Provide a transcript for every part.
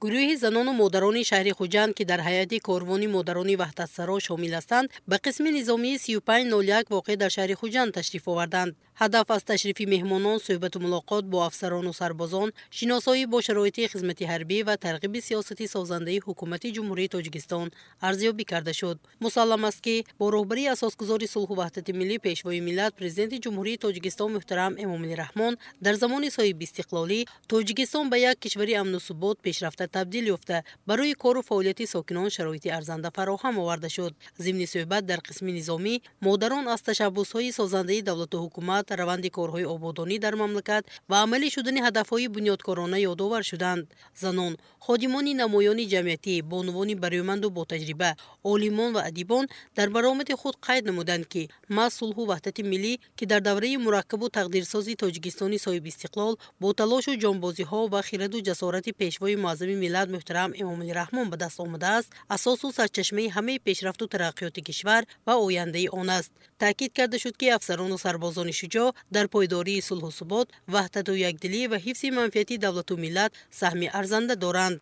Гурӯҳи занону модарони шаҳри Хуҷанд, ки дар ҳайати корвони модарони ваҳдатсаро шомил ҳастанд, ба қисми низомии 3501 воқеъ дар шаҳри Хуҷанд ташриф оварданд. Ҳадаф аз ташрифи меҳмонон суҳбату мулоқот бо афсарону сарбозон, шиносоӣ бо шароити хизмати ҳарбӣ ва тарғиби сиёсати созандаи ҳукумати Ҷумҳурии Тоҷикистон арзёбӣ карда шуд. Мусаллам аст, ки бо роҳбарии асосгузори сулҳу ваҳдати миллӣ, Пешвои миллат, Президенти Ҷумҳурии Тоҷикистон муҳтарам Эмомалӣ Раҳмон дар замони соҳибистиқлолӣ Тоҷикистон ба як кишвари амну субот, пешрафта табдил ёфта, барои кору фаъолияти сокинон шароити арзанда фароҳам оварда шуд. Зимни суҳбат дар қисми низомӣ модарон аз ташаббусҳои созандаи давлату ҳукумат, раванди корҳои ободонӣ дар мамлакат ва амалӣ шудани ҳадафҳои бунёдкорона ёдовар шуданд. Занон, ходимони намоёни ҷамъиятӣ, бонувони барӯманду ботаҷриба, олимон ва адибон дар баромади худ қайд намуданд, ки маҳз сулҳу ваҳдати миллӣ, ки дар давраи мураккабу тақдирсози Тоҷикистони соҳибистиқлол бо талошу ҷонбозиҳо ва хираду ҷасорати Пешвои муаззами миллат муҳтарам Эмомалӣ Раҳмон ба даст омадааст, асосу сарчашмаи ҳамаи пешрафту тараққиёти кишвар ва ояндаи он аст. Таъкид карда шуд, ки афсарону сарбозони шуҷоъ дар пойдории сулҳу субот, ваҳдату якдилӣ ва ҳифзи манфиати давлату миллат саҳми арзанда доранд.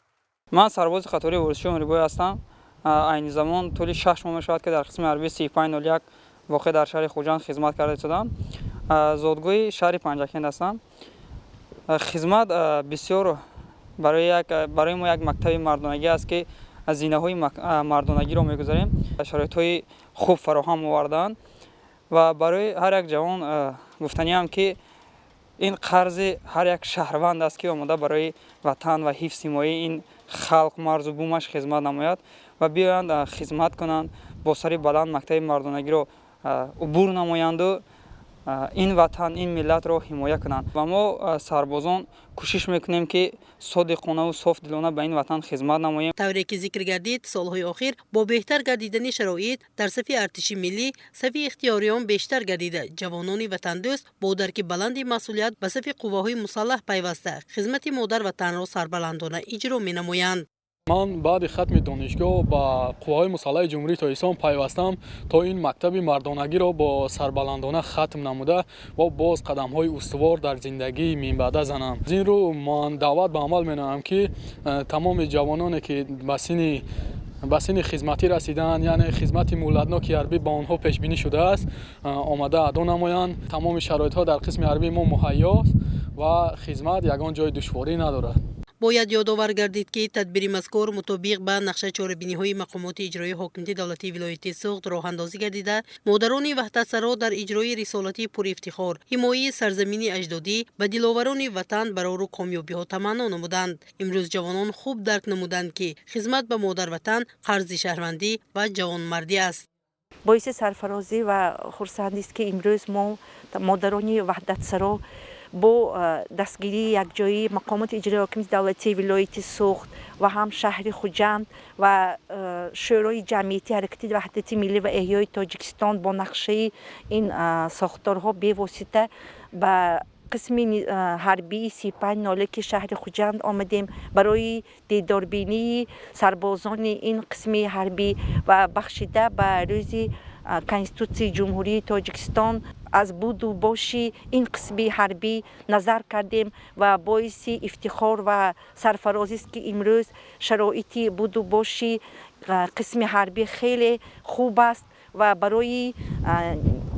Ман сарбози қатори ворисшоҳ Умрибой ҳастам. Айни замон тӯли 6 моҳ мешавад, ки дар қисми ҳарбии 3501 воқеъ дар шаҳри Хуҷанд хизмат карда истодам. Зодгоҳи шаҳри Панҷакент ҳастам. Хизмат бисёр барои мо як мактаби мардонагӣ аст, ки зинаҳои мардонагиро мегузарем. Шароитҳои хуб фароҳам овардаанд ва барои ҳар як ҷавон гуфтаниам, ки ин қарзи ҳар як шаҳрванд аст, ки омода барои ватан ва ҳифз ҳимояи ин халқ, марзу бумаш хизмат намояд ва биёянд, хизмат кунанд, бо сари баланд мактаби мардонагиро убур намоянду ин ватан, ин миллатро ҳимоя кунанд. Ва мо, сарбозон, кӯшиш мекунем, ки содиқонаву софдилона ба ин ватан хизмат намоем. Тавре ки зикр гардид, солҳои охир бо беҳтар гардидани шароит дар сафи артиши миллӣ сафи ихтиёриён бештар гардида, ҷавонони ватандӯст бо дарки баланди масъулият ба сафи қувваҳои мусаллаҳ пайваста, хизмати модар ватанро сарбаландона иҷро менамоянд. Ман баъди хатми донишгоҳ ба қувваҳои мусаллаҳи Ҷумҳурии Тоҷикистон пайвастам, то ин мактаби мардонагиро бо сарбаландона хатм намуда ва боз қадамҳои устувор дар зиндагии минбаъда занам. Аз ин рӯ ман даъват ба амал менамоям, ки тамоми ҷавононе, ки ба синни хизматӣ расидаанд, яъне хизмати муҳлатноки ҳарбӣ ба онҳо пешбинӣ шудааст, омада адо намоянд. Тамоми шароитҳо дар қисми ҳарбии мо муҳайёст ва хизмат ягон ҷои душворӣ надорад. Бояд ёдовар гардид, ки тадбири мазкур мутобиқ ба нақша чорабиниҳои мақомоти иҷроии ҳокимияти давлатии вилояти Суғд роҳандозӣ гардида, модарони ваҳдатсаро дар иҷрои рисолати пурифтихор, ҳимояи сарзамини аҷдодӣ ба диловарони ватан барору комёбиҳо таманно намуданд. Имрӯз ҷавонон хуб дарк намуданд, ки хизмат ба модарватан қарзи шаҳрвандӣ ва ҷавонмардӣ аст. Боиси сарфарозӣ ва хурсандист, ки имрӯз мо, модарони ваҳдатсаро, бо дастгирии якҷоии мақомоти иҷроии ҳокимияти давлатии вилояти Суғд ва ҳам шаҳри Хуҷанд ва Шӯрои ҷамъиятии Ҳаракати ваҳдати миллӣ ва эҳёи Тоҷикистон бо нақшаи ин сохторҳо бевосита ба қисми ҳарбии 3501 шаҳри Хуҷанд омадем барои дидорбинии сарбозони ин қисми ҳарбӣ ва бахшида ба рӯзи Конститутсияи Ҷумҳурии Тоҷикистон аз буду боши ин қисми ҳарбӣ назар кардем. Ва боиси ифтихор ва сарфарозист, ки имрӯз шароити буду боши қисми ҳарбӣ хеле хуб аст ва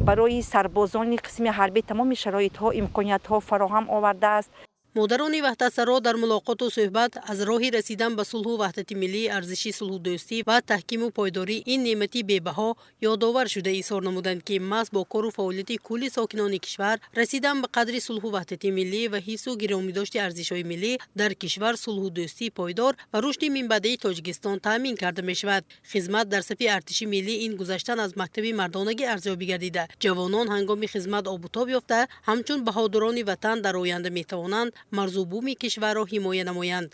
барои сарбозони қисми ҳарбӣ тамоми шароитҳо, имкониятҳо фароҳам овардааст. Модарони ваҳдатсаро дар мулоқоту суҳбат аз роҳи расидан ба сулҳу ваҳдати миллӣ, арзиши сулҳудӯстӣ ва таҳкиму пойдории ин неъмати бебаҳо ёдовар шуда, изҳор намуданд, ки маҳз бо кору фаъолияти кулли сокинони кишвар расидан ба қадри сулҳу ваҳдати миллӣ ва ҳифзу гиромидошти арзишҳои миллӣ дар кишвар сулҳудӯстии пойдор ва рушди минбаъдаи Тоҷикистон таъмин карда мешавад. Хизмат дар сафи артиши миллӣ ин гузаштан аз мактаби мардонагӣ арзёбӣ гардида, ҷавонон ҳангоми хизмат обутоб ёфта, ҳамчун баҳодурони ватан дар оянда метавонанд марзу буми кишварро ҳимоя намоянд.